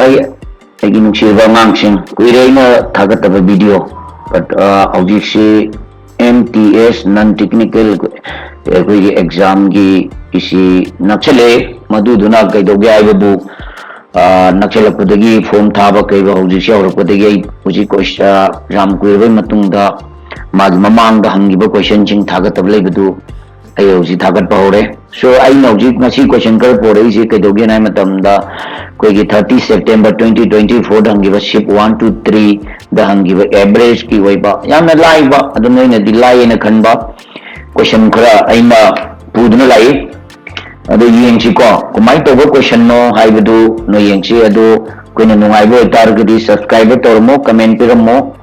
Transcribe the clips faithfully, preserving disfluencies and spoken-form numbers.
ꯑꯩ ꯑꯩꯒꯤ ꯅꯨꯡꯁꯤꯔꯕ ꯑꯉꯥꯡꯁꯤꯡ, ꯀꯨꯏꯔꯦ ꯑꯩꯅ ꯊꯥꯒꯠꯇꯕ ꯚꯤꯗꯤꯑꯣ꯫ But ꯍꯧꯖꯤꯛꯁꯤ ꯑꯦꯝ ꯇꯤ ꯑꯦꯁ ꯅꯟ ꯇꯦꯛꯅꯤꯀꯦꯜ ꯑꯩꯈꯣꯏꯒꯤ ꯑꯦꯛꯖꯥꯝꯒꯤ ꯏꯁꯤ ꯅꯛꯁꯜꯂꯛꯑꯦ꯫ ꯃꯗꯨꯗꯨꯅ ꯀꯩꯗꯧꯒꯦ ꯍꯥꯏꯕꯕꯨ, ꯅꯛꯁꯜꯂꯛꯄꯗꯒꯤ ꯐꯣꯝ ꯊꯥꯕ ꯀꯩꯕ ꯍꯧꯖꯤꯛꯁꯤ ꯍꯧꯔꯛꯄꯗꯒꯤ ꯑꯩ ꯍꯧꯖꯤꯛ ꯌꯥꯝ ꯀꯨꯏꯔꯕꯩ ꯃꯇꯨꯡꯗ ꯃꯥꯒꯤ ꯃꯃꯥꯡꯗ ꯍꯪꯈꯤꯕ ꯀꯣꯏꯁꯟꯁꯤꯡ ꯊꯥꯒꯠꯇꯕ ꯂꯩꯕꯗꯨ ꯑꯩ ꯍꯧꯖꯤꯛ ꯊꯥꯒꯠꯄ ꯍꯧꯔꯦ꯫ So ꯑꯩꯅ ꯍꯧꯖꯤꯛ ꯉꯁꯤ ꯀꯣꯏꯁꯟ ꯈꯔ ꯄꯣꯔꯛꯏꯁꯦ ꯀꯩꯗꯧꯒꯦꯅ ꯍꯥꯏ ꯃꯇꯝꯗ, ꯑꯩꯈꯣꯏꯒꯤ ꯊꯥꯔꯇꯤ ꯁꯦꯞꯇꯦꯝꯕꯔ ꯇ꯭ꯋꯦꯟꯇꯤ ꯇ꯭ꯋꯦꯟꯇꯤ ꯐꯣꯔꯗ ꯍꯪꯈꯤꯕ ꯁꯤꯞ ꯋꯥꯟ ꯇꯨ ꯊ꯭ꯔꯤꯗ ꯍꯪꯈꯤꯕ ꯑꯦꯚꯔꯦꯖꯀꯤ ꯑꯣꯏꯕ ꯌꯥꯝꯅ ꯂꯥꯏꯕ, ꯑꯗꯨꯝ ꯅꯣꯏꯅꯗꯤ ꯂꯥꯏꯌꯦꯅ ꯈꯟꯕ ꯀꯣꯏꯁꯟ ꯈꯔ ꯑꯩꯅ ꯄꯨꯗꯨꯅ ꯂꯥꯛꯏ꯫ ꯑꯗꯣ ꯌꯦꯡꯁꯤꯀꯣ, ꯀꯃꯥꯏꯅ ꯇꯧꯕ ꯀꯣꯏꯁꯟꯅꯣ ꯍꯥꯏꯕꯗꯨ ꯅꯣꯏ ꯌꯦꯡꯁꯤ꯫ ꯑꯗꯣ ꯑꯩꯈꯣꯏꯅ ꯅꯨꯡꯉꯥꯏꯕ ꯑꯣꯏꯇꯥꯔꯒꯗꯤ ꯁꯕꯁꯀ꯭ꯔꯥꯏꯕ ꯇꯧꯔꯝꯃꯣ, ꯀꯃꯦꯟ ꯄꯤꯔꯝꯃꯣ꯫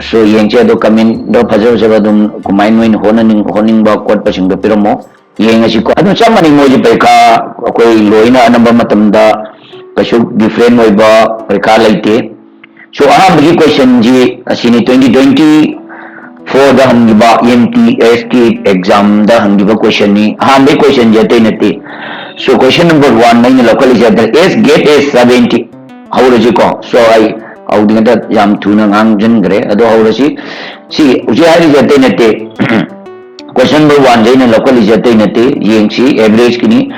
So ꯌꯦꯡꯁꯤ꯫ ꯑꯗꯣ ꯀꯃꯦꯟꯗꯣ ꯐꯖ ꯐꯖꯕ ꯑꯗꯨꯝ ꯀꯃꯥꯏꯅ ꯅꯣꯏꯅ ꯍꯣꯠꯅꯅꯤꯡ ꯍꯣꯠꯅꯤꯡꯕ ꯈꯣꯠꯄꯁꯤꯡꯗꯣ ꯄꯤꯔꯝꯃꯣ꯫ ꯌꯦꯡꯉꯁꯤꯀꯣ꯫ ꯑꯗꯨ ꯆꯞ ꯃꯥꯟꯅꯩ, ꯃꯣꯏꯁꯦ ꯄꯔꯤꯈꯥ ꯑꯩꯈꯣꯏ ꯂꯣꯏꯅ ꯑꯅꯝꯕ ꯃꯇꯝꯗ ꯀꯩꯁꯨ ꯗꯤꯐ꯭ꯔꯦꯟ ꯑꯣꯏꯕ ꯄꯔꯤꯈꯥ ꯂꯩꯇꯦ꯫ So ꯑꯍꯥꯟꯕꯒꯤ ꯀꯣꯏꯁꯟꯁꯤ ꯑꯁꯤꯅꯤ, ꯇ꯭ꯋꯦꯟꯇꯤ ꯇ꯭ꯋꯦꯟꯇꯤ ꯐꯣꯔꯗ ꯍꯪꯈꯤꯕ ꯑꯦꯝ ꯇꯤ ꯑꯦꯁꯀꯤ ꯑꯦꯛꯖꯥꯝꯗ ꯍꯪꯈꯤꯕ ꯀꯣꯏꯁꯟꯅꯤ꯫ ꯑꯍꯥꯟꯕꯒꯤ ꯀꯣꯏꯁꯟꯁꯤ ꯑꯇꯩ ꯅꯠꯇꯦ꯫ So question number one ꯑꯩꯅ ꯂꯧꯈꯠꯂꯤꯁꯦ ꯍꯥꯏꯇꯥꯔꯦ, ꯑꯦꯁ ꯒꯦꯠ ꯑꯦ ꯁꯕꯦꯟꯇꯤ꯫ ꯍꯧꯔꯁꯤꯀꯣ꯫ So ꯑꯩ ꯍꯧꯗ꯭ꯔꯤꯉꯩꯗ ꯌꯥꯝ ꯊꯨꯅ ꯉꯥꯡꯁꯤꯟꯈ꯭ꯔꯦ꯫ ꯑꯗꯣ ꯍꯧꯔꯁꯤ꯫ ꯁꯤ ꯍꯧꯖꯤꯛ ꯍꯥꯏꯔꯤꯁꯦ ꯑꯇꯩ ꯅꯠꯇꯦ꯫ Question number one ꯁꯦ ꯑꯩꯅ ꯂꯧꯈꯠꯂꯤꯁꯦ ꯑꯇꯩ ꯅꯠꯇꯦ, ꯌꯦꯡꯁꯤ, ꯑꯦꯚꯔꯦꯖꯀꯤꯅꯤ꯫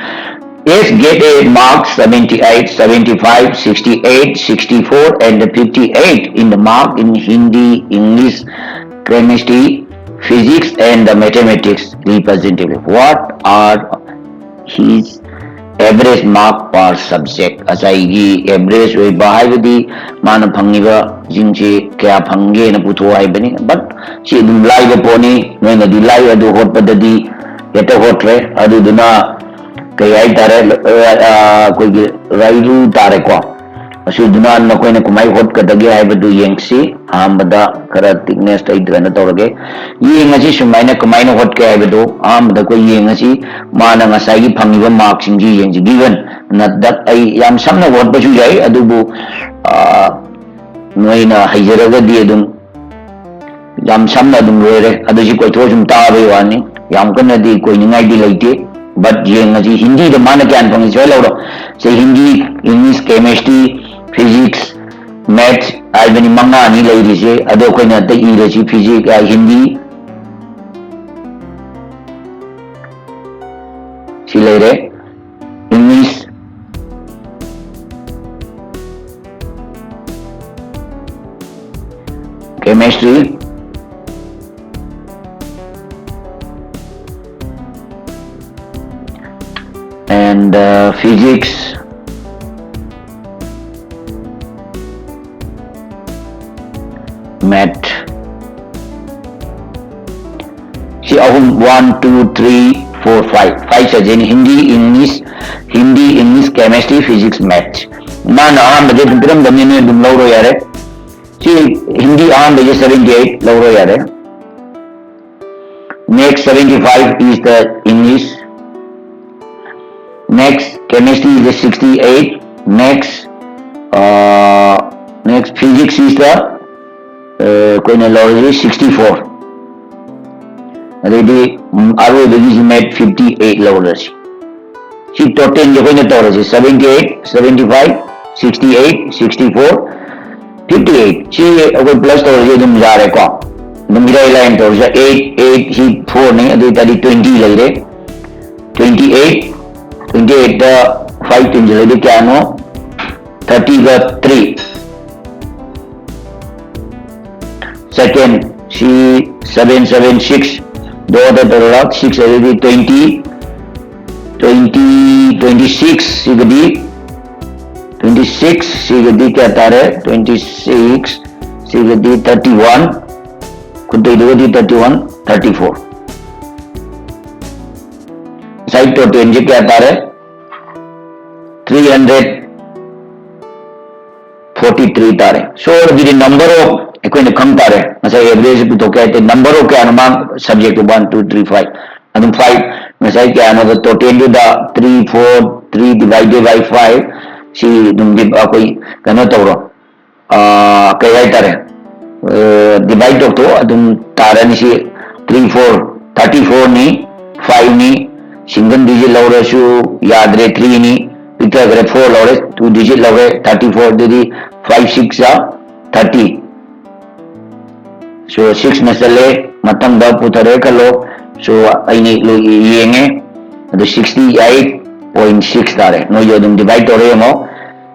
S get a mark seventy eight, seventy five, sixty eight, sixty four and fifty eight in the mark in Hindi, English, chemistry, physics and the mathematics representatively. What are his average mark per subject? ꯉꯁꯥꯏꯒꯤ average ꯑꯣꯏꯕ ꯍꯥꯏꯕꯗꯤ ꯃꯥꯅ ꯐꯪꯉꯤꯕꯁꯤꯡꯁꯤ ꯀꯌꯥ ꯐꯪꯒꯦꯅ ꯄꯨꯊꯣꯛꯑꯣ ꯍꯥꯏꯕꯅꯤ꯫ But ꯁꯤ ꯑꯗꯨꯝ ꯂꯥꯏꯕ ꯄꯣꯠꯅꯤ, ꯅꯣꯏꯅꯗꯤ ꯂꯥꯏ ꯑꯗꯨ ꯍꯣꯠꯄꯗꯗꯤ ꯍꯦꯛꯇ ꯍꯣꯠꯇ꯭ꯔꯦ꯫ ꯑꯗꯨꯗꯨꯅ ꯀꯩ ꯍꯥꯏꯇꯥꯔꯦ, ꯑ, ꯑ, ꯑꯩꯈꯣꯏꯒꯤ ꯔꯥꯏꯔꯨ ꯇꯥꯔꯦꯀꯣ꯫ ꯑꯁꯤꯗꯨꯅ ꯅꯈꯣꯏꯅ ꯀꯃꯥꯏꯅ ꯍꯣꯠꯀꯗꯒꯦ ꯍꯥꯏꯕꯗꯨ ꯌꯦꯡꯁꯤ꯫ ꯑꯍꯥꯟꯕꯗ ꯈꯔ ꯊꯤꯛꯅꯦꯁ ꯂꯩꯇ꯭ꯔꯅ ꯇꯧꯔꯒꯦ꯫ ꯌꯦꯡꯉꯁꯤ ꯁꯨꯃꯥꯏꯅ ꯀꯃꯥꯏꯅ ꯍꯣꯠꯀꯦ ꯍꯥꯏꯕꯗꯨ꯫ ꯑꯍꯥꯟꯕꯗ ꯑꯩꯈꯣꯏ ꯌꯦꯡꯉꯁꯤ ꯃꯥꯅ ꯉꯁꯥꯏꯒꯤ ꯐꯪꯉꯤꯕ ꯃꯥꯔꯛꯁꯤꯡꯁꯤ ꯌꯦꯡꯁꯤ꯫ ꯒꯤꯕꯟ ꯅꯠꯇ ꯑꯩ ꯌꯥꯝ ꯁꯝꯅ ꯍꯣꯠꯄꯁꯨ ꯌꯥꯏ, ꯑꯗꯨꯕꯨ, ꯑ, ꯅꯣꯏꯅ ꯍꯩꯖꯔꯒꯗꯤ ꯑꯗꯨꯝ ꯌꯥꯝ ꯁꯝꯅ ꯑꯗꯨꯝ ꯂꯣꯏꯔꯦ꯫ ꯑꯗꯨ ꯁꯤ ꯀꯣꯏꯊꯣꯛꯑ ꯁꯨꯝ ꯇꯥꯕꯩ ꯋꯥꯅꯤ, ꯌꯥꯝ ꯀꯟꯅꯗꯤ ꯀꯣꯏꯅꯤꯡꯉꯥꯏꯗꯤ ꯂꯩꯇꯦ꯫ But ꯌꯦꯡꯉꯁꯤ, ꯍꯤꯟꯗꯤꯗ ꯃꯥꯅ ꯀꯌꯥꯅ ꯐꯪꯉꯤ ꯁꯤꯋꯥꯏ ꯂꯧꯔꯣ꯫ ꯁꯦ, ꯍꯤꯟꯗꯤ, ꯏꯪꯂꯤꯁ, ꯀꯦꯃꯦꯁꯇ꯭ꯔꯤ, ꯐꯤꯖꯤꯛꯁ, ꯃꯦꯠꯁ ꯍꯥꯏꯕꯅꯤ ꯃꯉꯥꯅꯤ ꯂꯩꯔꯤꯁꯦ꯫ ꯑꯗꯣ ꯑꯩꯈꯣꯏꯅ ꯑꯝꯇ ꯏꯔꯁꯤ, ꯐꯤꯖꯤꯛꯁ, ꯍꯤꯟꯗꯤ ꯁꯤ ꯂꯩꯔꯦ, English, chemistry, and uh, physics, math. ꯁꯤ ꯑꯍꯨꯝ, one, two, three, four, five, five subject, Hindi, English, Hindi, English, chemistry, physics, maths. ꯃꯥꯅ ꯑꯍꯥꯟꯕꯁꯦ ꯑꯗꯨꯝ ꯄꯤꯔꯝꯗꯕꯅꯤ, ꯅꯣꯏ ꯑꯗꯨꯝ ꯂꯧꯔꯣ ꯌꯥꯔꯦ꯫ ꯁꯤ ꯍꯤꯟꯗꯤ ꯑꯍꯥꯟꯕꯁꯦ seventy eight ꯂꯧꯔꯣ ꯌꯥꯔꯦ꯫ Next seventy five is the English. Next chemistry is the sixty eight. Next, uh, next physics is the uh, ꯑꯩꯈꯣꯏꯅ ꯂꯧꯔꯤꯁꯤ sixty four꯫ ꯑꯗꯩꯗꯤ ꯎꯝ, ꯑꯔꯣꯏꯕꯒꯤꯁꯤ ꯃꯦꯠ fifty eight ꯂꯧꯔꯁꯤ꯫ ꯁꯤ ꯇꯣꯇꯦꯜꯁꯦ ꯑꯩꯈꯣꯏꯅ ꯇꯧꯔꯁꯤ, seventy eight, seventy five, sixty eight, sixty four, fifty eight꯫ ꯁꯤ ꯑꯩꯈꯣꯏ plus ꯇꯧꯔꯁꯤ ꯑꯗꯨꯝ ꯌꯥꯔꯦꯀꯣ꯫ ꯑꯗꯨꯝ ꯏꯔꯥꯏ ꯂꯥꯏꯅ ꯇꯧꯔꯁꯤ꯫ Eight, eight ꯁꯤ four ꯅꯤ, ꯑꯗꯨ ꯑꯣꯏꯇꯥꯔꯗꯤ twenty ꯂꯩꯔꯦ꯫ Twenty eight, twenty eight ꯇ five ꯇꯤꯟꯁꯤꯜꯂꯗꯤ ꯀꯌꯥꯅꯣ? Thirty ꯒ three꯫ Second ꯁꯤ seven seven six, ꯗꯣꯗ ꯇꯧꯔꯒ six ꯑꯗꯨꯗꯤ twenty, twenty, twenty six ꯁꯤꯒꯗꯤ, twenty six ꯁꯤꯒꯗꯤ ꯀꯌꯥ ꯇꯥꯔꯦ? Twenty six ꯁꯤꯒꯗꯤ thirty one, ꯈꯨꯠꯇꯩꯗꯨꯒꯗꯤ thirty one, thirty four꯫ ꯉꯁꯥꯏ ꯇꯣꯇꯦꯜꯁꯦ ꯀꯌꯥ ꯇꯥꯔꯦ? Three hundred forty three ꯇꯥꯔꯦ꯫ So ꯑꯗꯨꯗꯤ number of ꯑꯩꯈꯣꯏꯅ ꯈꯪ ꯇꯥꯔꯦ, ꯉꯁꯥꯏ average ꯄꯨꯊꯣꯛꯀꯦ ꯍꯥꯏ ꯇꯥꯔꯦ꯫ Number of ꯀꯌꯥꯅꯣ ꯃꯥ subject one, two, three, five, ꯑꯗꯨꯝ five꯫ ꯉꯁꯥꯏ ꯀꯌꯥꯅꯣꯗ ꯇꯣꯇꯦꯜꯗꯨꯗ three four, three divided by five꯫ ꯁꯤ ꯑꯗꯨꯝ ꯗꯤ-, ꯑꯩꯈꯣꯏ ꯀꯩꯅꯣ ꯇꯧꯔꯣ, ꯑꯥ, ꯀꯩ ꯍꯥꯏꯇꯥꯔꯦ, ꯗꯤꯚꯥꯏꯠ ꯇꯧꯊꯣꯛꯑꯣ, ꯑꯗꯨꯝ ꯇꯥꯔꯅꯤ꯫ ꯁꯤ three four, thirty four ꯅꯤ, five ꯅꯤ, Single digit ꯂꯧꯔꯁꯨ ꯌꯥꯗ꯭ꯔꯦ, three ꯅꯤ, ꯄꯤꯛꯊꯈ꯭ꯔꯦ, four ꯂꯧꯔꯦ, two digit ꯂꯧꯔꯦ, thirty four, ꯑꯗꯨꯗꯤ five six are thirty. So six ꯅ ꯆꯠꯂꯦ, ꯃꯊꯪꯗ ꯄꯨꯊꯔꯦ ꯈꯜꯂꯣ. So ꯑꯩꯅ ꯂꯣꯏ ꯌꯦꯡꯉꯦ, ꯑꯗꯨ sixty eight point six ꯇꯥꯔꯦ. ꯅꯣꯏꯁꯨ ꯑꯗꯨꯝ divide ꯇꯧꯔ ꯌꯦꯡꯉꯣ.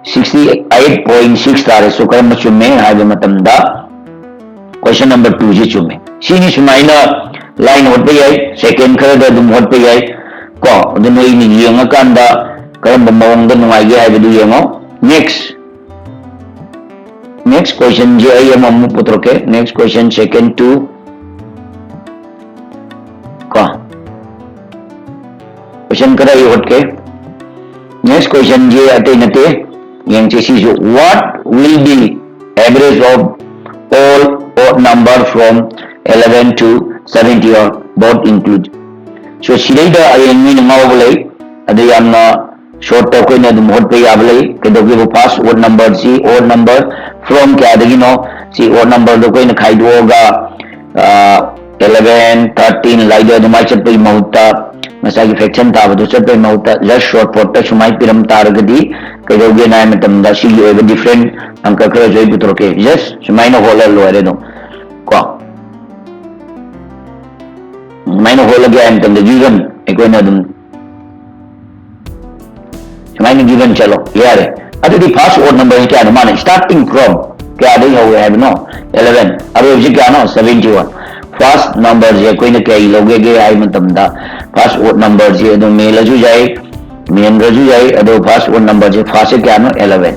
Sixty eight point six ꯇꯥꯔꯦ꯫ So ꯀꯔꯝꯕ ꯆꯨꯝꯃꯦ ꯍꯥꯏꯕ ꯃꯇꯝꯗ, question number two ꯁꯤ ꯆꯨꯝꯃꯦ꯫ ꯁꯤꯅꯤ ꯁꯨꯃꯥꯏꯅ line ꯍꯣꯠꯄ ꯌꯥꯏ, second ꯈꯔꯗ ꯑꯗꯨꯝ ꯍꯣꯠꯄ ꯌꯥꯏ꯫ ꯀꯣ, ꯑꯗꯨ ꯅꯣꯏꯅ ꯌꯦꯡꯉꯀꯥꯟꯗ ꯀꯔꯝꯕ ꯃꯑꯣꯡꯗ ꯅꯨꯡꯉꯥꯏꯒꯦ ꯍꯥꯏꯕꯗꯨ ꯌꯦꯡꯉꯣ꯫ Next, next question ꯁꯦ ꯑꯩ ꯑꯃꯃꯨꯛ ꯄꯨꯊꯣꯔꯛꯀꯦ꯫ Next question, second two, ꯀꯣ, question ꯈꯔ ꯑꯩ ꯍꯣꯠꯀꯦ꯫ Next question ꯁꯦ ꯑꯇꯩ ꯅꯠꯇꯦ, ꯌꯦꯡꯁꯦ ꯁꯤꯁꯨ: What will be average of all odd number from eleven to seventy or both include? So ꯁꯤꯗꯩꯗ ꯍꯌꯦꯡ ꯃꯤꯅ ꯉꯥꯎꯕ ꯂꯩ, ꯑꯗꯨ ꯌꯥꯝꯅ short ꯇ ꯑꯩꯈꯣꯏꯅ ꯑꯗꯨꯝ ꯍꯣꯠꯄ ꯌꯥꯕ ꯂꯩ꯫ ꯀꯩꯗꯧꯒꯦꯕ? First odd number ꯁꯤ odd number from ꯀꯌꯥꯗꯒꯤꯅꯣ? ꯁꯤ odd number ꯗꯣ ꯑꯩꯈꯣꯏꯅ ꯈꯥꯏꯗꯣꯛꯑꯒ, ꯑ, eleven, thirteen ꯂꯥꯏꯗ ꯑꯗꯨꯃꯥꯏꯅ ꯆꯠꯄꯒꯤ ꯃꯍꯨꯠꯇ, ꯉꯁꯥꯏꯒꯤ fraction ꯊꯥꯕꯗꯣ ꯆꯠꯄꯒꯤ ꯃꯍꯨꯠꯇ, just short ꯐꯣꯔꯝꯗ ꯁꯨꯃꯥꯏꯅ ꯄꯤꯔꯝ ꯇꯥꯔꯒꯗꯤ ꯀꯩꯗꯧꯒꯦꯅ ꯍꯥꯏ ꯃꯇꯝꯗ, ꯁꯤꯒꯤ ꯑꯣꯏꯕ different ꯑꯪꯀ ꯈꯔꯁꯨ ꯑꯩ ꯄꯨꯊꯣꯔꯛꯀꯦ꯫ Just ꯁꯨꯃꯥꯏꯅ ꯍꯣꯠꯂ ꯂꯣꯏꯔꯦ ꯑꯗꯨꯝ, ꯀꯣ꯫ ꯁꯨꯃꯥꯏꯅ ꯍꯣꯠꯂꯒꯦ ꯍꯥꯏ ꯃꯇꯝꯗ, given ꯑꯩꯈꯣꯏꯅ ꯑꯗꯨꯝ ꯁꯨꯃꯥꯏꯅ given ꯆꯠꯂꯣ, ꯌꯥꯔꯦ꯫ ꯑꯗꯨꯗꯤ first odd number ꯁꯤ ꯀꯌꯥꯅꯣ? ꯃꯥꯅ starting from ꯀꯌꯥꯗꯒꯤ ꯍꯧꯋꯦ ꯍꯥꯏꯕꯅꯣ? Eleven꯫ ꯑꯔꯣꯏꯕꯁꯤ ꯀꯌꯥꯅꯣ? Seventy one꯫ First number ꯁꯦ ꯑꯩꯈꯣꯏꯅ ꯀꯔꯤ ꯂꯧꯒꯦꯒꯦ ꯍꯥꯏꯕ ꯃꯇꯝꯗ, first odd number ꯁꯦ ꯑꯗꯨꯝ ꯃꯦꯜꯂꯁꯨ ꯌꯥꯏ, ꯃꯦꯟꯗ꯭ꯔꯁꯨ ꯌꯥꯏ꯫ ꯑꯗꯣ first odd number ꯁꯦ first ꯁꯦ ꯀꯌꯥꯅꯣ? Eleven꯫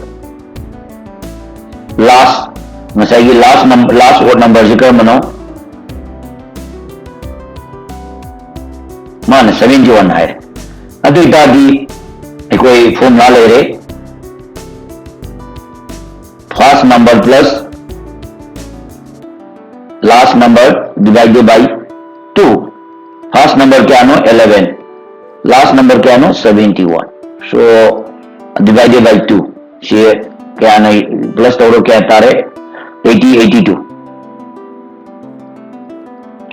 Last, ꯉꯁꯥꯏꯒꯤ last num-, last odd number ꯁꯦ ꯀꯔꯝꯕꯅꯣ? ꯃꯥꯅ seventy one ꯍꯥꯏꯔꯦ꯫ ꯑꯗꯨ ꯑꯣꯏꯇꯥꯔꯗꯤ ꯑꯩꯈꯣꯏ formula ꯂꯩꯔꯦ: first number plus last number divided by two꯫ First number ꯀꯌꯥꯅꯣ? Eleven꯫ Last number ꯀꯌꯥꯅꯣ? Seventy one꯫ So divided by two꯫ ꯁꯤ ꯀꯌꯥꯅ plus ꯇꯧꯔꯣ, ꯀꯌꯥ ꯇꯥꯔꯦ? Eighty, eighty two꯫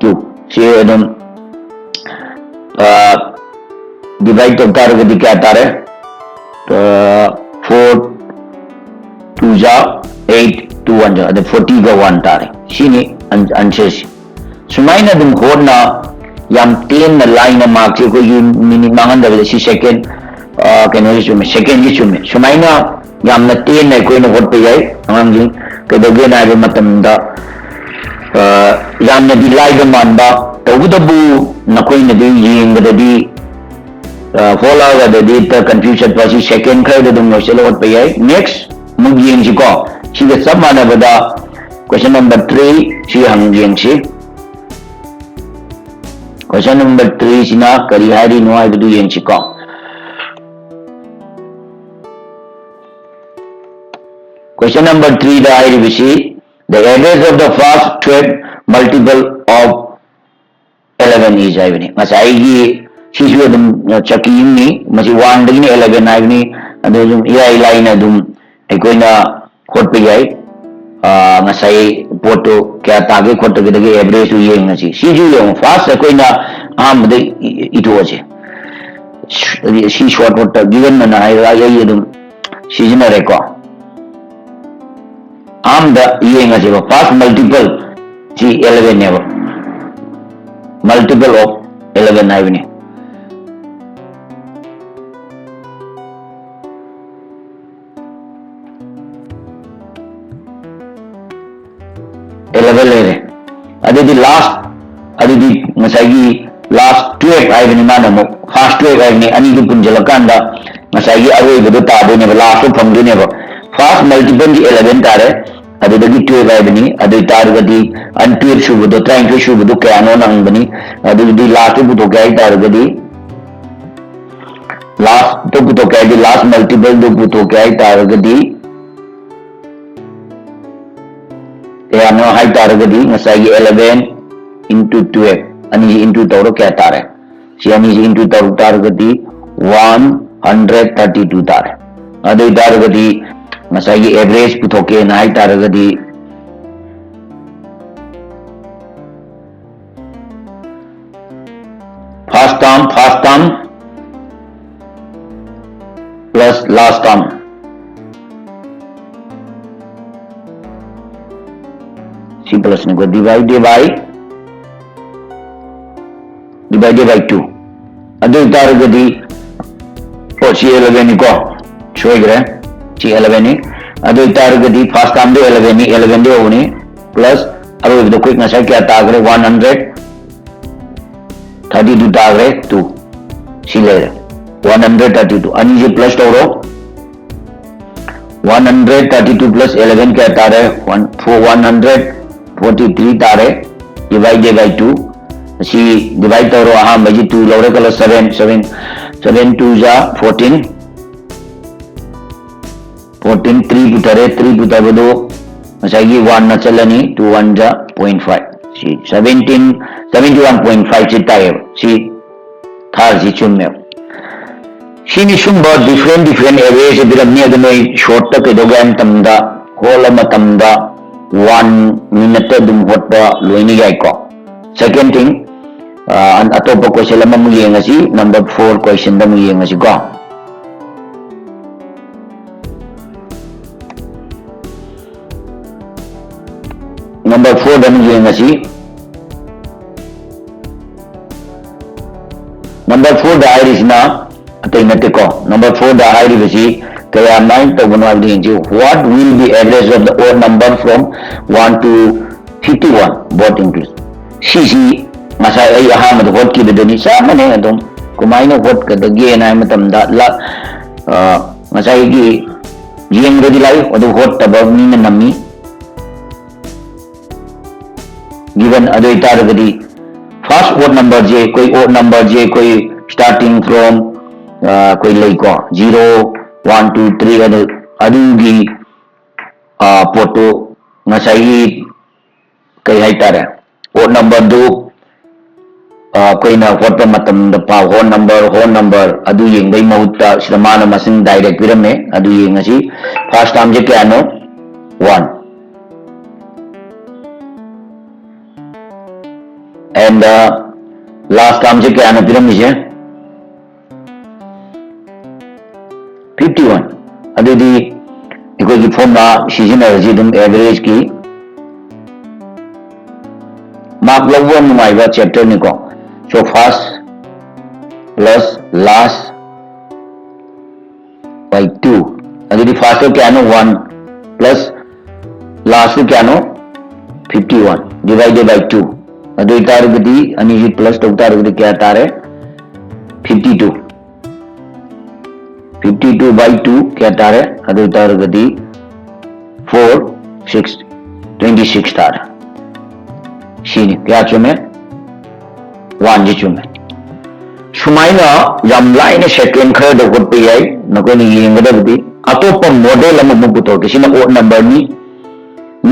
Two꯫ ꯁꯤ ꯑꯗꯨꯝ, ꯑ, divide ꯇꯧ ꯇꯥꯔꯒꯗꯤ ꯀꯌꯥ ꯇꯥꯔꯦ? Four two ꯖꯥ eight, two one ꯖꯥ, ꯑꯗ forty ꯒ one ꯇꯥꯔꯦ꯫ ꯁꯤꯅꯤ answer ꯁꯤ꯫ ꯁꯨꯃꯥꯏꯅ ꯑꯗꯨꯝ ꯍꯣꯠꯅ, ꯌꯥꯝ ꯇꯦꯟꯅ ꯂꯥꯏꯅ mark ꯁꯦ ꯑꯩꯈꯣꯏꯒꯤ minute ꯃꯥꯡꯍꯟꯗꯕꯤꯗ, ꯁꯤ second, ꯑ, ꯀꯩꯅꯣꯁꯤ ꯆꯨꯝꯃꯦ, second ꯁꯤ ꯆꯨꯝꯃꯦ꯫ ꯁꯨꯃꯥꯏꯅ ꯌꯥꯝꯅ ꯇꯦꯟꯅ ꯑꯩꯈꯣꯏꯅ ꯍꯣꯠꯄ ꯌꯥꯏ꯫ ꯑꯉꯥꯡꯁꯤꯡ, ꯀꯩꯗꯧꯒꯦꯅ ꯍꯥꯏꯕ ꯃꯇꯝꯗ, ꯑ, ꯌꯥꯝꯅꯗꯤ ꯂꯥꯏꯕ ꯃꯥꯟꯕ, ꯇꯧꯕꯇꯕꯨ ꯅꯈꯣꯏꯅꯗꯤ ꯌꯦꯡꯕꯗꯗꯤ, ꯑ, ꯍꯣꯠꯂꯛꯑꯒꯗꯗꯤ ꯍꯦꯛꯇ confuse ꯆꯠꯄ ꯑꯁꯤ second ꯈꯔꯗ ꯑꯗꯨꯝ ꯂꯣꯏꯁꯤꯜꯂ ꯍꯣꯠꯄ ꯌꯥꯏ꯫ Next ꯑꯃꯨꯛ ꯌꯦꯡꯁꯤꯀꯣ꯫ ꯁꯤꯒ ꯆꯞ ꯃꯥꯟꯅꯕꯗ question number three ꯁꯤ ꯍꯪ ꯌꯦꯡꯁꯤ꯫ Question number three ꯁꯤꯅ ꯀꯔꯤ ꯍꯥꯏꯔꯤꯅꯣ ꯍꯥꯏꯕꯗꯨ ꯌꯦꯡꯁꯤꯀꯣ꯫ Question number three ꯗ ꯍꯥꯏꯔꯤꯕꯁꯤ, the average of the first twelve multiple of eleven is ꯍꯥꯏꯕꯅꯤ꯫ ꯉꯁꯥꯏꯒꯤ ꯁꯤꯁꯨ ꯑꯗꯨꯝ ꯆꯧꯀꯤ ꯑꯃꯅꯤ, ꯃꯁꯤ one ꯗꯒꯤꯅ eleven ꯍꯥꯏꯕꯅꯤ꯫ ꯑꯗꯨ ꯑꯗꯨꯝ ꯏꯔꯥꯏ ꯂꯥꯏꯅ ꯑꯗꯨꯝ ꯑꯩꯈꯣꯏꯅ ꯍꯣꯠꯄ ꯌꯥꯏ꯫ ꯑꯥ, ꯉꯁꯥꯏ ꯄꯣꯠꯇꯨ ꯀꯌꯥ ꯇꯥꯒꯦ ꯈꯣꯠꯇꯒꯦꯗꯒꯤ average ꯇꯨ ꯌꯦꯡꯉꯁꯤ꯫ ꯁꯤꯁꯨ ꯌꯦꯡꯉꯨ, first ꯑꯩꯈꯣꯏꯅ ꯑꯍꯥꯟꯕꯗ ꯏ-, ꯏ-, ꯏꯊꯣꯛꯑꯁꯤ꯫ ꯁꯤ short ꯋꯥꯔꯗꯇ given ꯑꯅ ꯍꯥꯏꯔꯒ ꯑꯩ ꯑꯗꯨꯝ ꯁꯤꯖꯤꯟꯅꯔꯦꯀꯣ꯫ ꯑꯍꯥꯟꯕꯗ ꯌꯦꯡꯉꯁꯦꯕ, first multiple ꯁꯤ eleven ꯅꯦꯕ, multiple of eleven ꯍꯥꯏꯕꯅꯤ꯫ Eleven ꯂꯩꯔꯦ꯫ ꯑꯗꯨꯗꯤ last, ꯑꯗꯨꯗꯤ ꯉꯁꯥꯏꯒꯤ last twelve ꯍꯥꯏꯕꯅꯤ, ꯃꯥꯅ ꯑꯃꯨꯛ first twelve ꯍꯥꯏꯕꯅꯤ, ꯑꯅꯤꯗꯨ ꯄꯨꯟꯁꯤꯜꯂꯀꯥꯟꯗ ꯉꯁꯥꯏꯒꯤ ꯑꯔꯣꯏꯕꯗꯣ ꯇꯥꯗꯣꯏꯅꯦꯕ, last ꯇꯣ ꯐꯪꯗꯣꯏꯅꯦꯕ꯫ First multiple ꯗꯤ eleven ꯇꯥꯔꯦ, ꯑꯗꯨꯗꯒꯤ twelve ꯍꯥꯏꯕꯅꯤ꯫ ꯑꯗꯨ ꯑꯣꯏꯇꯥꯔꯒꯗꯤ ꯑꯟ twelve ꯁꯨꯕꯗꯣ, ꯇꯔꯥꯅꯤꯊꯣꯏ ꯁꯨꯕꯗꯣ ꯀꯌꯥꯅꯣꯅ ꯍꯪꯕꯅꯤ꯫ ꯑꯗꯨꯗꯤ last ꯇꯣ ꯄꯨꯊꯣꯛꯀꯦ ꯍꯥꯏꯇꯥꯔꯒꯗꯤ, last ꯇꯣ ꯄꯨꯊꯣꯛꯀꯦ ꯍꯥꯏꯗꯤ, last multiple ꯗꯣ ꯄꯨꯊꯣꯛꯀꯦ ꯍꯥꯏꯇꯥꯔꯒꯗꯤ, ꯀꯌꯥꯅꯣ ꯍꯥꯏꯇꯥꯔꯒꯗꯤ, ꯉꯁꯥꯏꯒꯤ eleven into twelve, ꯑꯅꯤꯁꯤ into ꯇꯧꯔ ꯀꯌꯥ ꯇꯥꯔꯦ? ꯁꯤ ꯑꯅꯤꯁꯤ into ꯇꯧꯔꯛ ꯇꯥꯔꯒꯗꯤ one hundred thirty two ꯇꯥꯔꯦ꯫ ꯑꯗꯨ ꯑꯣꯏꯇꯥꯔꯒꯗꯤ ꯉꯁꯥꯏꯒꯤ average ꯄꯨꯊꯣꯛꯀꯦꯅ ꯍꯥꯏꯇꯥꯔꯒꯗꯤ, first term, first term, last term, ꯁꯤ plus ꯅꯤꯀꯣ, divide by, divide by two꯫ ꯑꯗꯨ ꯑꯣꯏꯇꯥꯔꯒꯗꯤ, ꯑꯣ, ꯁꯤ eleven ꯅꯤꯀꯣ, ꯁꯣꯏꯈ꯭ꯔꯦ, ꯁꯤ eleven ꯅꯤ꯫ ꯑꯗꯨ ꯑꯣꯏꯇꯥꯔꯒꯗꯤ first term ꯗꯣ eleven ꯅꯤ, eleven ꯗꯤ ꯌꯧꯕꯅꯤ, plus ꯑꯔꯣꯏꯕꯗ ꯑꯩꯈꯣꯏ ꯉꯁꯥꯏ ꯀꯌꯥ ꯇꯥꯈ꯭ꯔꯦ? One hundred thirty two ꯇꯥꯈ꯭ꯔꯦ, two꯫ ꯁꯤ ꯂꯩꯔꯦ, one hundred thirty two꯫ ꯑꯅꯤꯁꯦ plus ꯇꯧꯔꯣ, one hundred thirty two plus eleven ꯀꯌꯥ ꯇꯥꯔꯦ? One, four, one hundred forty three ꯇꯥꯔꯦ, divided by two꯫ ꯑꯁꯤ divide ꯇꯧꯔꯣ, ꯑꯍꯥꯟꯕꯒꯤ two ꯂꯧꯔꯦ ꯈꯜꯂꯣ, seven, seven, seven two ꯖꯥ fourteen, fourteen, three ꯄꯨꯊꯔꯦ, three ꯄꯨꯊꯕꯗꯣ ꯉꯁꯥꯏꯒꯤ one ꯅ ꯆꯠꯂꯅꯤ, two one ꯖꯥ point five꯫ ꯁꯤ seventeen, seventy one point five ꯁꯤ ꯇꯥꯏꯌꯦꯕ꯫ ꯁꯤ ꯊꯥꯔꯁꯤ ꯆꯨꯝꯃꯦꯕ꯫ ꯁꯤꯅꯤ ꯁꯨꯝꯕ different different array ꯁꯦ ꯄꯤꯔꯝꯅꯤ꯫ ꯑꯗꯨ ꯅꯣꯏ short ꯇ ꯀꯩꯗꯧꯒꯦ ꯍꯥꯏꯕ ꯃꯇꯝꯗ, ꯍꯣꯠꯂ ꯃꯇꯝꯗ one minute ꯇ ꯑꯗꯨꯝ ꯍꯣꯠꯄ ꯂꯣꯏꯅ ꯌꯥꯏꯀꯣ꯫ Second thing, ꯑ, ꯑꯇꯣꯞꯄ question ꯑꯃꯃꯨꯛ ꯌꯦꯡꯉꯁꯤ, number four question ꯗ ꯑꯃꯨꯛ ꯌꯦꯡꯉꯁꯤꯀꯣ꯫ Number four ꯗ ꯑꯃꯨꯛ ꯌꯦꯡꯉꯁꯤ꯫ Number four ꯗ ꯍꯥꯏꯔꯤꯁꯤꯅ ꯑꯇꯩ ꯅꯠꯇꯦꯀꯣ꯫ Number four ꯗ ꯍꯥꯏꯔꯤꯕꯁꯤ ꯀꯌꯥꯃꯥꯏꯅ ꯇꯧꯕꯅꯣ ꯍꯥꯏꯕꯗꯨ ꯌꯦꯡꯁꯤ꯫ What will be average of the odd number from one to fifty one, both include? ꯁꯤꯁꯤ ꯉꯁꯥꯏ ꯑꯩ ꯑꯍꯥꯟꯕꯗ ꯍꯣꯠꯈꯤꯕꯗꯨꯅꯤ, ꯆꯞ ꯃꯥꯟꯅꯩ꯫ ꯑꯗꯨꯝ ꯀꯃꯥꯏꯅ ꯍꯣꯠꯀꯗꯒꯦꯅ ꯍꯥꯏꯕ ꯃꯇꯝꯗ, ꯂ-, ꯑ, ꯉꯁꯥꯏꯒꯤ ꯌꯦꯡꯕꯗꯤ ꯂꯥꯏ, ꯑꯗꯨ ꯍꯣꯠꯇꯕ ꯃꯤꯅ ꯅꯝꯃꯤ꯫ Given ꯑꯗꯨ ꯑꯣꯏꯇꯥꯔꯒꯗꯤ, first odd number ꯁꯦ ꯑꯩꯈꯣꯏ, odd number ꯁꯦ ꯑꯩꯈꯣꯏ starting from, ꯑ, ꯑꯩꯈꯣꯏ ꯂꯩꯀꯣ, zero, one, two, three, ꯑꯗꯨ, ꯑꯗꯨꯒꯤ, ꯑ, ꯄꯣꯠꯇꯨ ꯉꯁꯥꯏꯒꯤ ꯀꯩ ꯍꯥꯏꯇꯥꯔꯦ, odd number ꯗꯨ, ꯑ, ꯑꯩꯈꯣꯏꯅ ꯍꯣꯠꯄ ꯃꯇꯝꯗ ꯄꯥꯎ, whole number, whole number ꯑꯗꯨ ꯌꯦꯡꯕꯩ ꯃꯍꯨꯠꯇ ꯁꯤꯗ ꯃꯥꯅ ꯃꯁꯤꯡ direct ꯄꯤꯔꯝꯃꯦ꯫ ꯑꯗꯨ ꯌꯦꯡꯉꯁꯤ꯫ First term ꯁꯦ ꯀꯌꯥꯅꯣ? One꯫ And, uh, last term ꯁꯦ ꯀꯌꯥꯅꯣ ꯄꯤꯔꯝꯃꯤꯁꯦ? Fifty one. ꯑꯗꯨꯗꯤ ꯑꯩꯈꯣꯏꯒꯤ ꯐꯣꯔꯃꯨꯂꯥ ꯁꯤꯖꯤꯟꯅꯔꯁꯤ ꯑꯗꯨꯝ, ꯑꯦꯚꯔꯦꯖꯀꯤ ꯃꯥꯔꯛ ꯂꯧꯕ ꯅꯨꯡꯉꯥꯏꯕ ꯆꯦꯞꯇꯔꯅꯤꯀꯣ꯫ So first plus last by two, ꯑꯗꯨꯗꯤ first ꯀꯌꯥꯅꯣ? One plus last ꯀꯌꯥꯅꯣ? Fifty one divided by two꯫ ꯑꯗꯨ ꯑꯣꯏꯇꯥꯔꯒꯗꯤ ꯑꯅꯤꯁꯤ plus ꯇꯧ ꯇꯥꯔꯒꯗꯤ ꯀꯌꯥ ꯇꯥꯔꯦ? Fifty two꯫ Fifty two by two ꯀꯌꯥ ꯇꯥꯔꯦ? ꯑꯗꯨ ꯑꯣꯏꯇꯥꯔꯒꯗꯤ four six, twenty six ꯇꯥꯔꯦ꯫ ꯁꯤꯅꯤ꯫ ꯀꯌꯥ ꯆꯨꯝꯃꯦ? One ꯁꯤ ꯆꯨꯝꯃꯦ꯫ ꯁꯨꯃꯥꯏꯅ ꯌꯥꯝ ꯂꯥꯏꯅ ꯁꯦꯀꯦꯟ ꯈꯔꯗ ꯍꯣꯠꯄ ꯌꯥꯏ꯫ ꯅꯈꯣꯏꯅ ꯌꯦꯡꯒꯗꯕꯗꯤ ꯑꯇꯣꯞꯄ ꯃꯣꯗꯦꯜ ꯑꯃꯃꯨꯛ ꯄꯨꯊꯣꯔꯛꯀꯦ꯫ ꯁꯤꯅ odd number ꯅꯤ꯫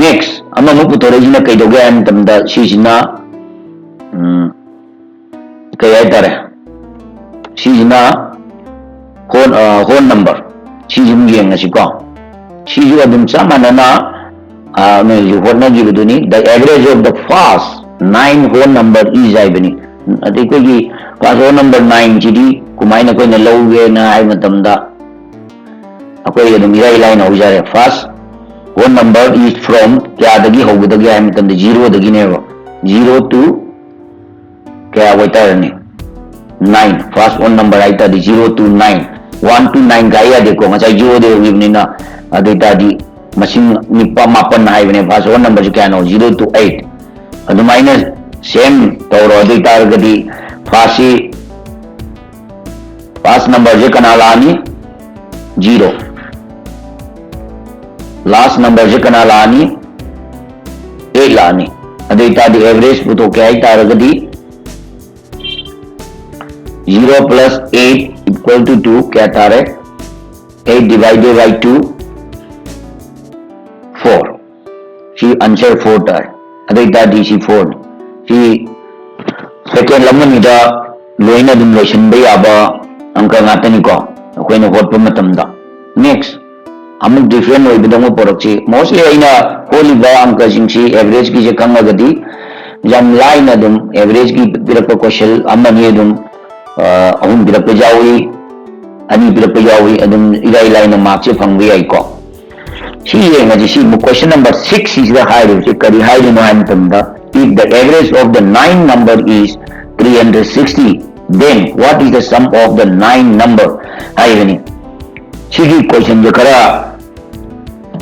Next ꯑꯃꯃꯨꯛ ꯄꯨꯊꯣꯔꯛꯏꯁꯤꯅ ꯀꯩꯗꯧꯒꯦ ꯍꯥꯏꯕ ꯃꯇꯝꯗ ꯁꯤꯁꯤꯅ, ꯎꯝ, ꯀꯩ ꯍꯥꯏꯇꯥꯔꯦ, ꯁꯤꯁꯤꯅ whole, ꯑ, whole number꯫ ꯁꯤꯁꯤ ꯑꯃꯨꯛ ꯌꯦꯡꯉꯁꯤꯀꯣ꯫ ꯁꯤꯁꯨ ꯑꯗꯨꯝ ꯆꯞ ꯃꯥꯟꯅꯅ, ꯑ, ꯅꯣꯏꯁꯨ ꯍꯣꯠꯅꯈꯤꯕꯗꯨꯅꯤ꯫ The average of the first nine whole number is ꯍꯥꯏꯕꯅꯤ꯫ ꯑꯗꯩ ꯑꯩꯈꯣꯏꯒꯤ first whole number nine ꯁꯤꯗꯤ ꯀꯃꯥꯏꯅ ꯑꯩꯈꯣꯏꯅ ꯂꯧꯒꯦꯅ ꯍꯥꯏꯕ ꯃꯇꯝꯗ ꯑꯩꯈꯣꯏ ꯑꯗꯨꯝ ꯏꯔꯥꯏ ꯂꯥꯏꯅ ꯍꯧꯖꯔꯦ꯫ First whole number is from ꯀꯌꯥꯗꯒꯤ ꯍꯧꯒꯗꯒꯦ ꯍꯥꯏꯕ ꯃꯇꯝꯗ zero ꯗꯒꯤꯅꯦꯕ꯫ Zero to ꯀꯌꯥ ꯑꯣꯏꯇꯥꯔꯅꯤ? Nine꯫ First whole number ꯍꯥꯏꯇꯥꯔꯗꯤ zero to nine꯫ One to nine ꯀꯥꯏ ꯌꯥꯗꯦꯀꯣ, ꯉꯁꯥꯏ zero ꯗꯒꯤ ꯍꯧꯈꯤꯕꯅꯤꯅ꯫ ꯑꯗꯨ ꯑꯣꯏꯇꯥꯔꯗꯤ ꯃꯁꯤꯡ ꯅꯤꯄꯥ ꯃꯥꯄꯟ ꯍꯥꯏꯕꯅꯦ꯫ First whole number ꯁꯤ ꯀꯌꯥꯅꯣ? Zero to eight꯫ ꯑꯗꯨꯃꯥꯏꯅ same ꯇꯧꯔꯣ꯫ ꯑꯗꯨ ꯑꯣꯏꯇꯥꯔꯒꯗꯤ first ꯁꯤ, first number ꯁꯦ ꯀꯅꯥ ꯂꯥꯛꯑꯅꯤ? Zero꯫ Last number ꯁꯦ ꯀꯅꯥ ꯂꯥꯛꯑꯅꯤ? Eight ꯂꯥꯛꯑꯅꯤ꯫ ꯑꯗꯨ ꯑꯣꯏꯇꯥꯔꯗꯤ average ꯄꯨꯊꯣꯛꯀꯦ ꯍꯥꯏꯇꯥꯔꯒꯗꯤ zero plus eight equal to two ꯀꯌꯥ ꯇꯥꯔꯦ? Eight divided by two, four꯫ ꯁꯤ answer four ꯇꯥꯔꯦ꯫ ꯑꯗꯨ ꯑꯣꯏꯇꯥꯔꯗꯤ ꯁꯤ four ꯅꯤ꯫ ꯁꯤ ꯁꯦꯀꯦꯟ ꯑꯃꯅꯤꯗ ꯂꯣꯏꯅ ꯑꯗꯨꯝ ꯂꯣꯏꯁꯤꯟꯕ ꯌꯥꯕ ꯑꯪꯀ ꯉꯥꯛꯇꯅꯤꯀꯣ ꯑꯩꯈꯣꯏꯅ ꯍꯣꯠꯄ ꯃꯇꯝꯗ꯫ Next ꯑꯃꯨꯛ different ꯑꯣꯏꯕꯗꯧꯅ ꯄꯣꯔꯛꯁꯤ꯫ Mostly ꯑꯩꯅ ꯍꯣꯠꯂꯤꯕ ꯑꯪꯀꯁꯤꯡꯁꯤ average ꯀꯤꯁꯦ ꯈꯪꯉꯒꯗꯤ ꯌꯥꯝ ꯂꯥꯏꯅ ꯑꯗꯨꯝ average ꯀꯤ ꯄꯤꯔꯛꯄ question ꯑꯃꯅꯤ ꯑꯗꯨꯝ, ꯑ, ꯑꯍꯨꯝ ꯄꯤꯔꯛꯄ ꯌꯥꯎꯏ꯫ ꯑꯅꯤ ꯄꯤꯔꯛꯄ ꯌꯥꯎꯏ꯫ ꯑꯗꯨꯝ ꯏꯔꯥꯏ ꯂꯥꯏꯅ ꯃꯥꯔꯛꯁꯦ ꯐꯪꯕ ꯌꯥꯏꯀꯣ꯫ ꯁꯤ ꯌꯦꯡꯉꯁꯤ꯫ ꯁꯤ question number six ꯁꯤꯗ ꯍꯥꯏꯔꯤꯕꯁꯤ ꯀꯔꯤ ꯍꯥꯏꯔꯤꯅꯣ ꯍꯥꯏꯕ ꯃꯇꯝꯗ, if the average of the nine number is three hundred sixty, then what is the sum of the nine number ꯍꯥꯏꯕꯅꯤ꯫ ꯁꯤꯒꯤ questionꯁꯦ ꯈꯔ,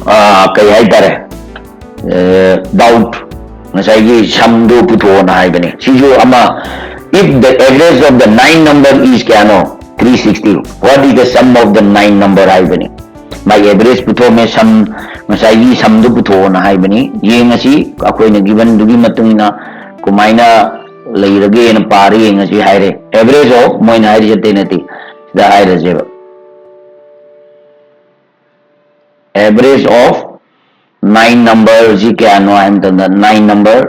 ꯑꯥ, ꯀꯩ ꯍꯥꯏꯇꯥꯔꯦ, doubt, ꯉꯁꯥꯏꯒꯤ sumꯗꯨ ꯄꯨꯊꯣꯛꯑꯣꯅ ꯍꯥꯏꯕꯅꯤ꯫ ꯁꯤꯁꯨ ꯑꯃ, if the average of the nine number is ꯀꯌꯥꯅꯣ? Three sixty, what is the sum of the nine number ꯍꯥꯏꯕꯅꯤ꯫ ꯃꯥꯒꯤ average ꯄꯨꯊꯣꯛꯑꯝꯃꯦ, sum, ꯉꯁꯥꯏꯒꯤ sumꯗꯨ ꯄꯨꯊꯣꯛꯑꯣꯅ ꯍꯥꯏꯕꯅꯤ꯫ ꯌꯦꯡꯉꯁꯤ ꯑꯩꯈꯣꯏꯅ givenꯗꯨꯒꯤ ꯃꯇꯨꯡ ꯏꯟꯅ ꯀꯃꯥꯏꯅ ꯂꯩꯔꯒꯦꯅ ꯄꯥꯔ ꯌꯦꯡꯉꯁꯤ ꯍꯥꯏꯔꯦ꯫ Average of, ꯃꯣꯏꯅ ꯍꯥꯏꯔꯤꯁꯦ ꯑꯇꯩ ꯅꯠꯇꯦ, ꯁꯤꯗ ꯍꯥꯏꯔꯁꯦꯕ꯫ Average of nine number ꯁꯤ ꯀꯌꯥꯅꯣ ꯍꯥꯏꯕ ꯃꯇꯝꯗ, nine number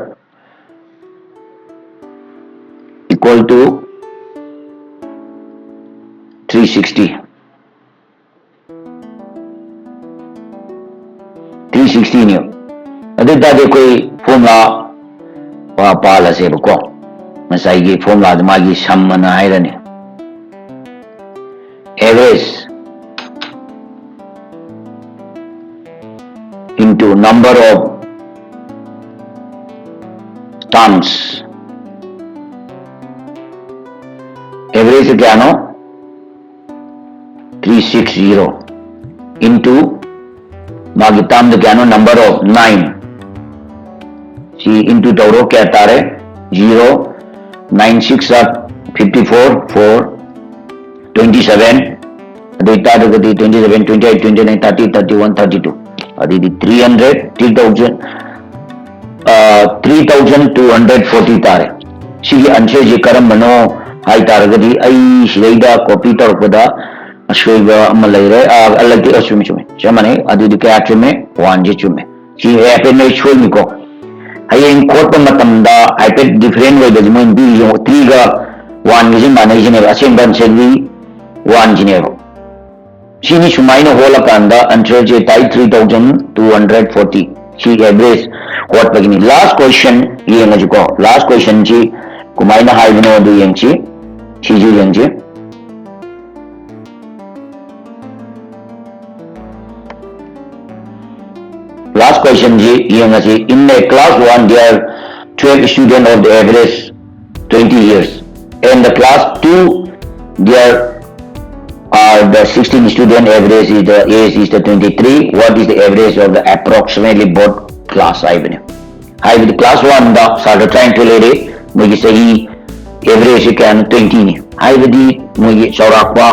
equal to three sixty꯫ Three sixtyꯅꯤ꯫ ꯑꯗꯨ ꯑꯣꯏ ꯇꯥꯔꯗꯤ ꯑꯩꯈꯣꯏ formula ꯄꯥꯜꯂꯁꯦꯕꯀꯣ꯫ ꯉꯁꯥꯏꯒꯤ formulaꯗ ꯃꯥꯒꯤ sum ꯑꯅ ꯍꯥꯏꯔꯅꯤ꯫ Average into number of terms. Average ꯀꯌꯥꯅꯣ? Three six zero into ꯃꯥꯒꯤ termꯗ ꯀꯌꯥꯅꯣ? Number of nine꯫ ꯁꯤ into ꯇꯧꯔꯣ, ꯀꯌꯥ ꯇꯥꯔꯦ? Zero꯫ Nine six are fifty four, four, twenty seven, ꯑꯗꯨ ꯑꯣꯏꯇꯥꯔꯒꯗꯤ twenty seven, twenty eight, twenty nine, thirty, thirty one, thirty two, ꯑꯗꯩꯗꯤ three hundred, three thousand, three thousand two hundred forty ꯇꯥꯔꯦ꯫ ꯁꯤꯒꯤ answerꯁꯤ ꯀꯔꯝꯕꯅꯣ ꯍꯥꯏ ꯇꯥꯔꯒꯗꯤ, ꯑꯩ ꯁꯤꯗꯩꯗ copy ꯇꯧꯔꯛꯄꯗ ꯑꯁꯣꯏꯕ ꯑꯃ ꯂꯩꯔꯦ꯫ ꯑꯥ, ꯑꯂꯛꯇꯤ, ꯑ, ꯆꯨꯝꯃꯤ, ꯆꯨꯝꯃꯤ, ꯆꯞ ꯃꯥꯟꯅꯩ꯫ ꯑꯗꯨꯗꯤ ꯀꯌꯥ ꯆꯨꯝꯃꯦ? Oneꯁꯦ ꯆꯨꯝꯃꯦ꯫ ꯁꯤ ꯍꯥꯏꯐꯦꯠ ꯅꯣꯏ ꯁꯣꯏꯅꯤꯀꯣ꯫ ꯍꯌꯦꯡ ꯈꯣꯠꯄ ꯃꯇꯝꯗ ꯍꯥꯏꯐꯦꯠ different ꯑꯣꯏꯕꯁꯦ ꯃꯣꯏꯅ ꯄꯤꯔꯤꯁꯦ ꯌꯦꯡꯉꯣ, threeꯒ oneꯒꯁꯦ ꯃꯥꯟꯅꯩꯁꯤꯅꯦꯕ, ꯑꯁꯦꯡꯕ answerꯗꯤ oneꯁꯤꯅꯦꯕ꯫ ꯁꯤꯅꯤ ꯁꯨꯃꯥꯏꯅ ꯍꯣꯠꯂꯀꯥꯟꯗ answerꯁꯦ ꯇꯥꯏ three thousand two hundred forty꯫ ꯁꯤ average ꯍꯣꯠꯄꯒꯤꯅꯤ꯫ Last question ꯌꯦꯡꯉꯁꯤꯀꯣ꯫ Last questionꯁꯤ ꯀꯃꯥꯏꯅ ꯍꯥꯏꯕꯅꯣ ꯑꯗꯨ ꯌꯦꯡꯁꯤ꯫ ꯁꯤꯁꯨ ꯌꯦꯡꯁꯤ꯫ Last question ꯁꯤ ꯌꯦꯡꯉꯁꯤ. In a class one there are twelve student of the average twenty years, and the class two there are the sixteen student, average is the age is the twenty three. What is the average of the approximately both class? ꯍꯥꯏꯕꯅꯤ. ꯍꯥꯏꯕꯗꯤ class one ꯗ ꯁꯥꯇ꯭ꯔ ꯇꯔꯥꯅꯤꯊꯣꯏ ꯂꯩꯔꯦ, ꯃꯣꯏꯒꯤ ꯆꯍꯤ average ꯁꯤ ꯀꯌꯥꯅꯣ? Twenty ꯅꯤ. ꯍꯥꯏꯕꯗꯤ ꯃꯣꯏꯒꯤ ꯆꯥꯎꯔꯥꯛꯄ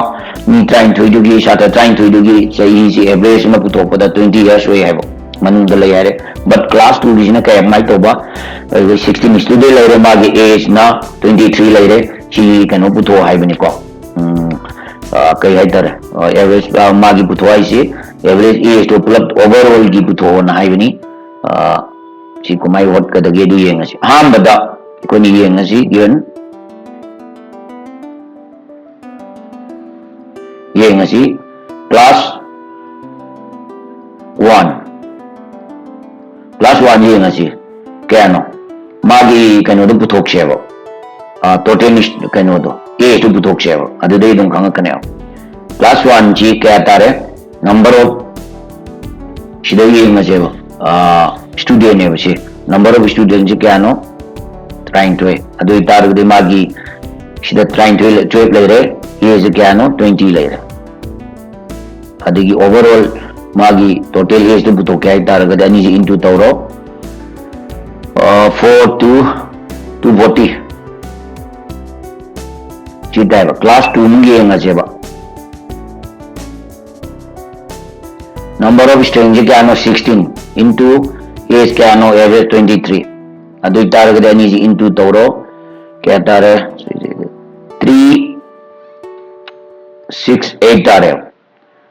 ꯃꯤ ꯇꯔꯥꯅꯤꯊꯣꯏꯗꯨꯒꯤ, ꯁꯥꯇ꯭ꯔ ꯇꯔꯥꯅꯤꯊꯣꯏꯗꯨꯒꯤ ꯆꯍꯤꯁꯤ average ꯑꯃ ꯄꯨꯊꯣꯛꯄꯗ twenty years ꯑꯣꯏ ꯍꯥꯏꯕ ꯃꯅꯨꯡꯗ ꯂꯩ ꯍꯥꯏꯔꯦ. But class two ꯒꯤꯁꯤꯅ ꯀꯌꯥ, ꯀꯃꯥꯏꯅ ꯇꯧꯕ? ꯑꯩꯈꯣꯏ sixteen student ꯂꯩꯔꯦ, ꯃꯥꯒꯤ age ꯅ twenty three ꯂꯩꯔꯦ. ꯁꯤ ꯀꯩꯅꯣ ꯄꯨꯊꯣꯛꯑꯣ ꯍꯥꯏꯕꯅꯤꯀꯣ. ꯎꯝ, ꯑ, ꯀꯩ ꯍꯥꯏꯇꯥꯔꯦ, ꯑ, average, ꯑ, ꯃꯥꯒꯤ ꯄꯨꯊꯣꯛ ꯍꯥꯏꯁꯤ average age ꯇꯣ ꯄꯨꯂꯞ overall ꯒꯤ ꯄꯨꯊꯣꯛꯑꯣꯅ ꯍꯥꯏꯕꯅꯤ. ꯑ, ꯁꯤ ꯀꯃꯥꯏ ꯍꯣꯠꯀꯗꯒꯦ ꯑꯗꯨ ꯌꯦꯡꯉꯁꯤ. ꯑꯍꯥꯟꯕꯗ ꯑꯩꯈꯣꯏꯅ ꯌꯦꯡꯉꯁꯤ, given ꯌꯦꯡꯉꯁꯤ, class one, class one ꯌꯦꯡꯉꯁꯤ, ꯀꯌꯥꯅꯣ ꯃꯥꯒꯤ ꯀꯩꯅꯣꯗꯣ ꯄꯨꯊꯣꯛꯁꯦꯕ. ꯑ, total ꯀꯩꯅꯣꯗꯣ, age ꯇꯣ ꯄꯨꯊꯣꯛꯁꯦꯕ, ꯑꯗꯨꯗꯩ ꯑꯗꯨꯝ ꯈꯪꯉꯛꯀꯅꯦꯕ. Class one ꯁꯤ ꯀꯌꯥ ꯇꯥꯔꯦ? Number of, ꯁꯤꯗ ꯌꯦꯡꯉꯁꯦꯕ, student ꯅꯦꯕ ꯁꯤ. Number of student ꯁꯤ ꯀꯌꯥꯅꯣ? ꯇꯔꯥꯅꯤꯊꯣꯏ. ꯑꯗꯨ ꯑꯣꯏꯇꯥꯔꯒꯗꯤ ꯃꯥꯒꯤ ꯁꯤꯗ ꯇꯔꯥꯅꯤꯊꯣꯏ ꯂꯩ-, twelve ꯂꯩꯔꯦ, age ꯁꯤ ꯀꯌꯥꯅꯣ? Twenty ꯂꯩꯔꯦ. ꯑꯗꯒꯤ overall ꯃꯥꯒꯤ total age ꯇꯨ ꯄꯨꯊꯣꯛꯀꯦ ꯍꯥꯏꯇꯥꯔꯒꯗꯤ ꯑꯅꯤꯁꯤ into ꯇꯧꯔꯣ. Four two, two forty. ꯁꯤ ꯇꯥꯏꯕ. Class two ꯑꯃꯨꯛ ꯌꯦꯡꯉꯁꯦꯕ. Number of student ꯁꯤ ꯀꯌꯥꯅꯣ? Sixteen into age ꯀꯌꯥꯅꯣ? Average twenty three. ꯑꯗꯨ ꯑꯣꯏꯇꯥꯔꯒꯗꯤ ꯑꯅꯤꯁꯤ into ꯇꯧꯔꯣ. ꯀꯌꯥ ꯇꯥꯔꯦ? Three six eight ꯇꯥꯔꯦ.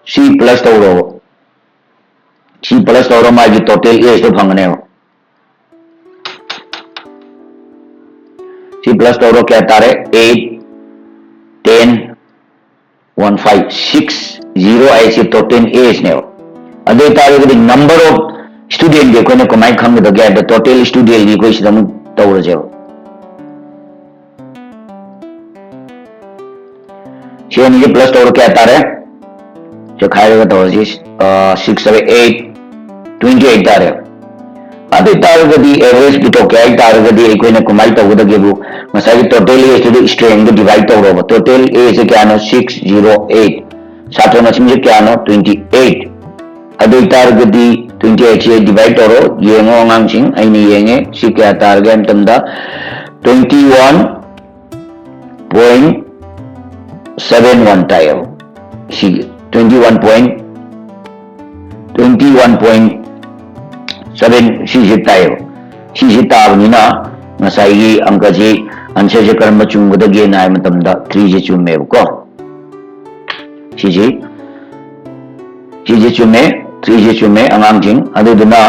ꯁꯤ plus ꯇꯧꯔꯣ. ꯁꯤ plus ꯇꯧꯔꯣ, ꯃꯥꯒꯤ total age ꯇꯣ ꯐꯪꯒꯅꯦꯕ. ꯁꯤ plus ꯇꯧꯔꯣ, ꯀꯌꯥ ꯇꯥꯔꯦ? Eight, ten, one five, six zero ꯍꯥꯏꯁꯦ total age ꯅꯦꯕ. ꯑꯗꯨ ꯑꯣꯏꯇꯥꯔꯒꯗꯤ number of student ꯗꯤ ꯑꯩꯈꯣꯏꯅ ꯀꯃꯥꯏꯅ ꯈꯪꯒꯗꯒꯦ ꯍꯥꯏꯕꯗ, total student ꯗꯤ ꯑꯩꯈꯣꯏ ꯁꯤꯗ ꯑꯃꯨꯛ ꯇꯧꯔꯁꯦꯕ. ꯁꯤ ꯑꯅꯤꯁꯦ plus ꯇꯧꯔ ꯀꯌꯥ ꯇꯥꯔꯦ? ꯆꯦꯈꯥꯏꯔꯒ ꯇꯧꯔꯁꯤ. Six seven eight, twenty eight ꯇꯥꯔꯦ꯫ ꯑꯗꯨ ꯑꯣꯏꯇꯥꯔꯒꯗꯤ ꯑꯦꯚꯔꯦꯖ ꯄꯨꯊꯣꯛꯀꯦ ꯍꯥꯏꯇꯥꯔꯒꯗꯤ ꯑꯩꯈꯣꯏꯅ ꯀꯃꯥꯏꯅ ꯇꯧꯒꯗꯒꯦꯕꯨ, ꯉꯁꯥꯏꯒꯤ ꯇꯣꯇꯦꯜ ꯑꯦꯖꯇꯨꯗ ꯁ꯭ꯇ꯭ꯔꯦꯡꯗ ꯗꯤꯚꯥꯏꯠ ꯇꯧꯔꯣꯕ꯫ ꯇꯣꯇꯦꯜ ꯑꯦꯁꯦ ꯀꯌꯥꯅꯣ? Six zero eight. ꯁꯥꯇ꯭ꯔ ꯃꯁꯤꯡꯁꯦ ꯀꯌꯥꯅꯣ? Twenty eight. ꯑꯗꯨ ꯑꯣꯏꯇꯥꯔꯒꯗꯤ ꯇ꯭ꯋꯦꯟꯇꯤ ꯑꯩꯠꯁꯦ ꯗꯤꯚꯥꯏꯠ ꯇꯧꯔꯣ꯫ ꯌꯦꯡꯉꯣ ꯑꯉꯥꯡꯁꯤꯡ, ꯑꯩꯅ ꯌꯦꯡꯉꯦ꯫ ꯁꯤ ꯀꯌꯥ ꯇꯥꯔꯒꯦ ꯍꯥꯏꯕ ꯃꯇꯝꯗ twenty one point seven one ꯇꯥꯏꯌꯦꯕ꯫ ꯁꯤ twenty one point, twenty one point seven ꯁꯤꯁꯦ ꯇꯥꯏꯌꯦꯕ꯫ ꯁꯤꯁꯦ ꯇꯥꯕꯅꯤꯅ ꯉꯁꯥꯏꯒꯤ ꯑꯪꯀꯁꯤ, ꯑꯟꯁꯔꯁꯦ ꯀꯔꯝꯕ ꯆꯨꯝꯒꯗꯒꯦꯅ ꯍꯥꯏꯕ ꯃꯇꯝꯗ ꯊ꯭ꯔꯤꯁꯦ ꯆꯨꯝꯃꯦꯕꯀꯣ꯫ ꯁꯤꯁꯤ, ꯁꯤꯁꯦ ꯆꯨꯝꯃꯦ, ꯊ꯭ꯔꯤꯁꯦ ꯆꯨꯝꯃꯦ ꯑꯉꯥꯡꯁꯤꯡ꯫ ꯑꯗꯨꯗꯨꯅ,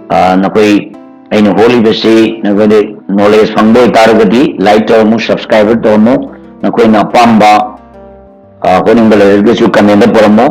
ꯑ, ꯅꯈꯣꯏ, ꯑꯩꯅ ꯍꯣꯠꯂꯤꯕꯁꯤ ꯅꯈꯣꯏꯗ ꯅꯣꯂꯦꯖ ꯐꯪꯕ ꯑꯣꯏꯇꯥꯔꯒꯗꯤ ꯂꯥꯏꯛ ꯇꯧꯔꯝꯃꯨ, ꯁꯕꯁꯀ꯭ꯔꯥꯏꯕ ꯇꯧꯔꯝꯃꯨ꯫ ꯅꯈꯣꯏꯅ ꯑꯄꯥꯝꯕ, ꯑ, ꯍꯣꯠꯅꯤꯡꯕ ꯂꯩꯔꯒꯁꯨ ꯀꯃꯦꯟꯗ ꯄꯨꯔꯝꯃꯨ꯫